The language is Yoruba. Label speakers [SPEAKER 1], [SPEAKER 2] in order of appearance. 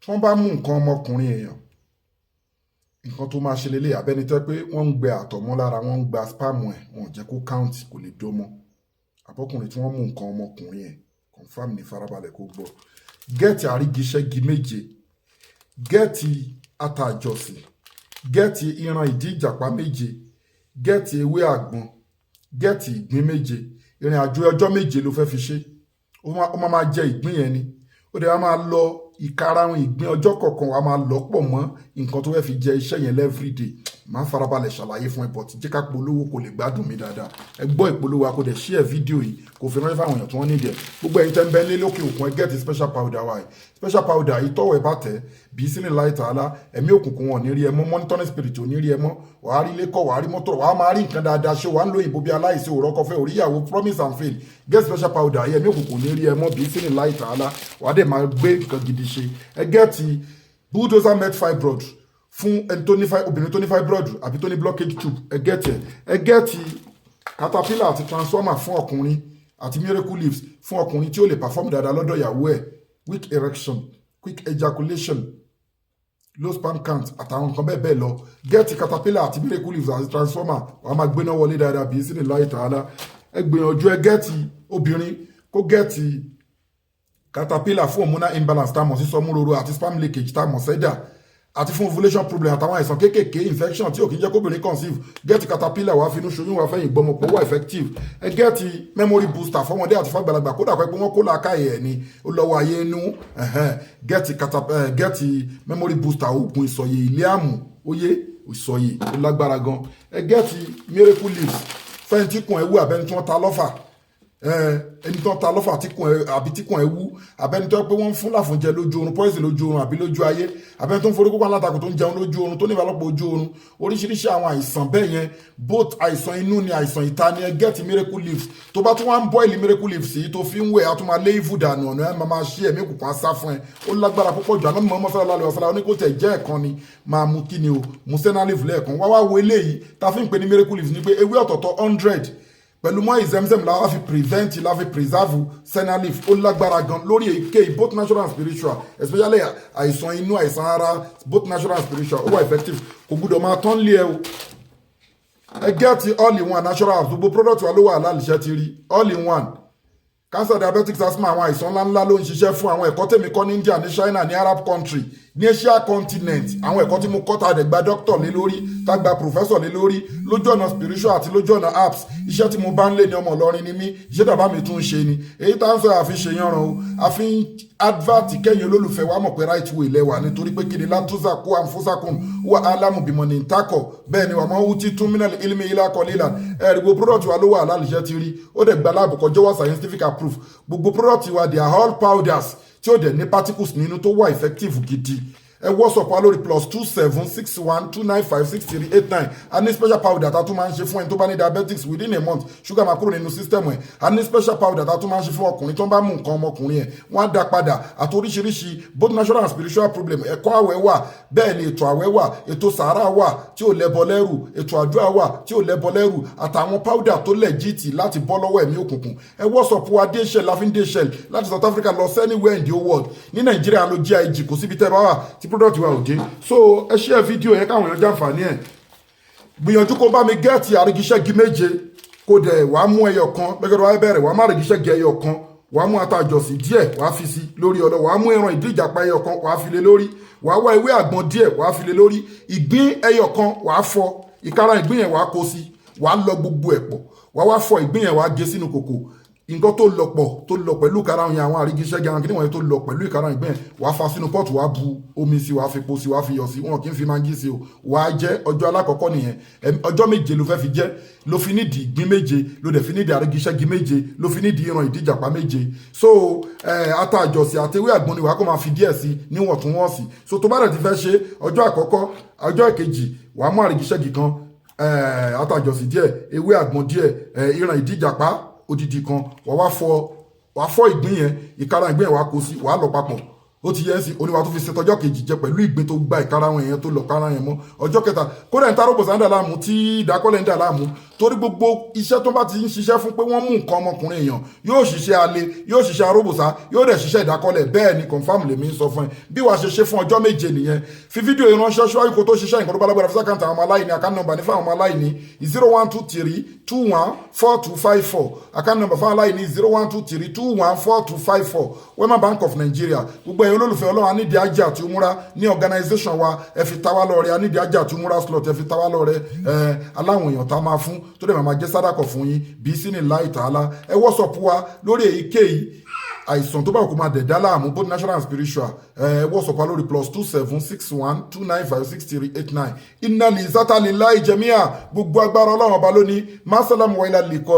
[SPEAKER 1] Tí wọ́n bá mú nǹkan ọmọkùnrin èèyàn, nǹkan tó máa ṣe lélẹ̀ abẹ́ni tẹ́ pé wọ́n ń gbẹ àtọ̀ mọ́ lára, wọ́n ń gba sperm ẹ̀, wọn ò jẹ́ kó count, kò lè dó mọ́. Àbọ́kùnrin tí wọ́n mú nǹkan ọmọkùnrin ẹ̀, confam ní, farabalẹ̀ kó gbọ́. Get àrígiṣẹ́gi méje, get atàjọsìn, get ìran ìdí ìjàpá méje, get ewé àgbọn, get ìgbín méje. Ìrìn àjò ọjọ́ 7 ló fẹ́ fi ṣe. Ó máa jẹ ìgbín yẹn ni, ó dẹ̀ máa lọ ìkarahun ìgbín ọjọ́ kọ̀ọ̀kan, wàá máa lọ pọ̀ mọ́ nǹkan tó fẹ́ fi jẹ iṣẹ́ yẹn everyday. Máa farabalẹ̀ ṣàlàyé fún ẹ, but jẹ́ ká polówó kò lè gbádùn mi dáadáa. Ẹ gbọ́ ìpolówó wa, kò dẹ̀ share fídíò yìí, kò fi ránṣẹ́ fáwọn èèyàn tí wọ́n nídìí ẹ̀. Gbogbo ẹ̀yin tẹ́ ń bẹ ní lókè òkun, ẹ get special powder wa yìí. Special powder yìí, tọ́wọ́ ẹ bá tẹ̀ bí sínú láì tààlà, ẹ̀mí òkùnkùn wọn ò ní rí ẹ mọ́, monitoring spirit ò ní rí ẹ mọ́. Wàá rí ilé kọ́, wàá rí mọ́tò, wàá máa rí nǹkan dáadáa ṣe. Wàá ń lo ìbò bí aláìsí òrọ́ kọfẹ́ òríyàwó, promise and fail. Get special powder yìí, ẹ̀mí òkùnkùn ò ní rí ẹ mọ́ bí sínú láì tààlà, wàá dẹ̀ máa gbé nǹkan gidi ṣe. Ẹ get bulldozer med fibroid fún ẹni tó ní obìnrin tó ní fibroid àbí tó ní blockage tube. Ẹ get ẹ. Ẹ get caterpillar àti transformer fún ọkùnrin, àti miracle leaves fún ọkùnrin tí ó lè perform dáadáa lọ́dọ̀ ìyàwó ẹ̀, weak erection, quick ejaculation, low sperm count àtàwọn nǹkan bẹ́ẹ̀ bẹ́ẹ̀ lọ. Get caterpillar àti miracle leaves àti transformer, wàá máa gbéná wọlé dáadáa bí sínú láì tààlà. Ẹ gbìyànjú, ẹ get obìnrin kó get caterpillar fún hormonal imbalance tá a mọ̀ sí sọmúroro, àti sperm leakage tá a mọ̀ sẹ́dà, àti fún ovulation problem àtàwọn àìsàn kéékèèké, infection tí ò kí ń jẹ́ kóbìnrin conceive. Get caterpillar, wàá finú ṣoyún, wàá fẹ́yìn gbọmọpọ̀, wà effective. Ẹ get memory booster fọmọdé àti fàgbàlagbà, kódà pé wọ́n kó làákàyè ẹ̀ ni ó lọ́wọ́ ayé inú. Get memory booster, oògùn ìsọ̀yè ilé àmù, óyé ìsọ̀yè ó lágbára gan. Ẹ get miracle leaves fẹ́ntì kùn ẹ̀ wú, àbẹ́ni tí wọ́n ta lọ́fà, ẹni tó ń ta lọ́fà tíkùn ẹ àbí tíkùn ẹ wú, àbẹ́ni tó pé wọ́n ń fún láfúnjẹ lójú oorun, poison lójú oorun àbí lójú ayé, àbẹ́ni tó ń forí kókó alátakò, tó ń jẹun lójú oorun, tó ní ìbálòpọ̀ ojú oorun, oríṣiríṣi àwọn àìsàn bẹ́ẹ̀ yẹn, both àìsàn inú ni àìsàn ìta ni. Ẹ get miracle leaves. Tó bá tún wá ń boil miracle leaves yìí tó fi ń wẹ̀, á tún máa lé ìfù dànù, ọ̀nà ẹ̀ máa ṣí, ẹ̀mí òkùnkùn á sá fún ẹ. Ó lágbára púpọ̀ jù. Àná mọ́ sallallahu alaihi wasallam ní kó tẹ̀ jẹ́ ẹ̀kan ni máa mú kí ni o mú senna leaf lẹ́ẹ̀kan. Wá wá wo eléyìí tá a fi ń pè ní miracle leaves ni pé ewé ọ̀tọ̀ọ̀tọ̀ 100 pẹ̀lú mọ́ ìzẹ́mzẹ́m la fi prevent, la fi preserve senna leaf. Ó lágbára gan lórí èyíkéyìí, both natural and spiritual, especially àìsàn inú, àìsàn ara, both natural and spiritual. Ó wà effective, kò gbúdọ̀ máa tán lé ẹ o. Ẹ get all in one natural herbs. Gbogbo product wa ló wà láàlìṣẹ́ ti rí. All in one, cancer, diabetics, asthma, àwọn àìsàn ńláńlá ló ń ṣiṣẹ́ fún. Àwọn ẹ̀kọ́ tèmi kọ́ ní India, ní China, ní Arab country, ní Asia continent, àwọn ẹ̀kọ́ tí mo kọ́ tá a dẹ̀ gba doctor lé lórí, tá a gba professor lé lórí, lójú ọ̀nà spiritual àti lójú ọ̀nà herbs. Iṣẹ́ tí mo bá ń lé ní, ọmọ Ìlọrin ni mí, iṣẹ́ tàbá mi tún ń ṣe ni èyí tá à ń sọ. Àfi ṣe yanran o, àfi advert kẹ́yìn olólùfẹ́ wa mọ̀ pé right way lẹ́wà, nítorí pé kí ni لن تزكوا أنفسكم هو أعلم بمن اتقى. Bẹ́ẹ̀ ni وما أوتيتم من العلم إلا قليلا. Ẹ̀rí gbogbo product wa ló wà lálìṣẹ́ ti rí, ó dẹ̀ gba lab kọjọ́, wà scientific approve. Gbogbo product wa, they are all powders tí ó dẹ̀ ní particles nínú, tó wà effective gidi. Ẹ WhatsApp wa lórí +27 612956389. A ní special powder tá a tún máa ń ṣe fún ẹni tó bá ní diabetics. Within a month, sugar máa kúrò nínú system ẹ̀. A ní special powder tá a tún máa ń ṣe fún ọkùnrin tó ń bá mú nǹkan ọmọkùnrin ẹ̀, wọ́n á dá padà, àti oríṣiríṣi both natural and spiritual problem. Ẹ̀kọ́ àwẹ̀ wà, bẹ́ẹ̀ ni ètò àwẹ̀ wà, ètò sàárà wà tí ò lẹ́bọ lẹ́rù, ètò àdúrà wà tí ò lẹ́bọ lẹ́rù, àtàwọn powder tó legit láti bọ́ lọ́wọ́ ẹ̀mí òkùnkùn. Ẹ WhatsApp wa. DHL láfi ń DHL láti South Africa lọ sí anywhere in the whole world. Ní Nàìjíríà ló GIG, kò síbi tẹ́ bá wà tí product wa ò dé. So ẹ share fídíò yẹn káwọn èèyàn jàǹfààní ẹ̀. Gbìyànjú kó bá mi get àrígiṣẹ́gi méje, kó dẹ̀ wàá mú ẹyọ kan lọ́jọ́ tó wá bẹ̀rẹ̀. Wàá má àrígiṣẹ́gi ẹyọ kan, wàá mú atàjọsí díẹ̀, wàá fi sí lórí ọ̀dọ̀, wàá mú ẹran ìdí ìjàpá ẹyọ kan, wàá fi lé lórí, wàá wá ewé àgbọn díẹ̀, wàá fi lé lórí, ìgbín ẹyọ kan, wàá fọ ìkara ìgbín yẹn, wàá kó sí, wàá lọ gbogbo ẹ̀ pọ̀, wàá wá fọ ìgbín yẹn, wàá gé sínú kòkò. Nǹkan tó lọ pọ̀, tó lọ pẹ̀lú ìkarahun yẹn, àwọn àrígiṣẹ́gi, àwọn kìnìún wọ̀nyẹn tó lọ pẹ̀lú ìkarahun ìgbín yẹn, wàá fa sínú pot, wàá bu omi sí, wàá fi epo sí, wàá fi iyọ̀ sí. Wọn kì í fi Maggi sí o. Wàá jẹ́ ọjọ́ alákọ̀ọ́kọ́ nìyẹn. Ọjọ́ 7 ló fẹ́ fi jẹ́. Ló fi nídìí ìgbín méje, ló dẹ̀ fi nídìí àrígiṣẹ́gi méje, ló fi nídìí ìran ìdíjàpá méje. So ata àjọsìn àti ewé àgbọn ni wàá kó máa fi díẹ̀ sí níwọ̀ntúnwọ̀nsì. So tó bá dẹ̀ ti fẹ́ ṣe ọjọ́ àkọ́kọ́, ọjọ́ ìkejì, wàá mú àrígiṣẹ́gi kan, ata àjọsìn díẹ̀, ewé àgbọn díẹ̀, ìran ìdíjàpá odidi kan, wàá wá fọ, wàá fọ ìgbín yẹn, ìkara ìgbín yẹn, wàá kó sí, wàá lọ papọ̀. Ó ti yẹ ẹ́ sí oníwà tó fi ṣe tọjọ́ kejì jẹ pẹ̀lú ìgbín tó gba ìkara wọn yẹn tó lọ kára yẹn mọ́. Ọjọ́ kẹta, kódà ní taróbòsà ń dà láàmú, tí ìdákọ́lẹ̀ ń dà láàmú, torí gbogbo iṣẹ́ tó bá ti ń ṣiṣẹ́ fún pé wọ́n mú nǹkan ọmọkùnrin èèyàn, yóò ṣiṣẹ́ alẹ́, yóò ṣiṣẹ́ aróbòsà, yóò dẹ̀ ṣiṣẹ́ ìdákọ́lẹ̀. Bẹ́ẹ̀ ni, confirm lèmi ń sọ fún ẹ. Bí wàá ṣe ṣe fún ọjọ́ 7 nìyẹn. Fi fídíò ìránṣẹ́ ṣíwájú kó tó ṣiṣẹ́. Nǹkan tó bá lágbára, fi sí account àwọn ọmọ aláìní. Account number ní fún àwọn ọmọ aláìní, 0123214254. Account number fún aláìní, 0123214254, Wema Bank of Nigeria. Gbogbo ẹ̀yin olólùfẹ́ Ọlọ́run, anídìí ajé àti umura ní organisation wa, ẹ fi ta wá lọ́rẹ. Anídìí ajé àti umura slot, ẹ fi ta wá lọ́rẹ. Ẹ aláwọn èèyàn tá a máa fún tó dẹ̀ máa jẹ́ sádàkọ̀ fún yín bí sínú láì tààlà. Ẹ WhatsApp wa lórí èyíkéyìí àìsàn tó bá kó máa dẹ̀dá láàmú, both natural and spiritual. Ẹ WhatsApp wa lórí +27 612956389. Iná lè sátálì láì jẹmíà. Gbogbo agbára, Ọlọ́run Ọba lónìí. Masalam wa ilà lè kọ́.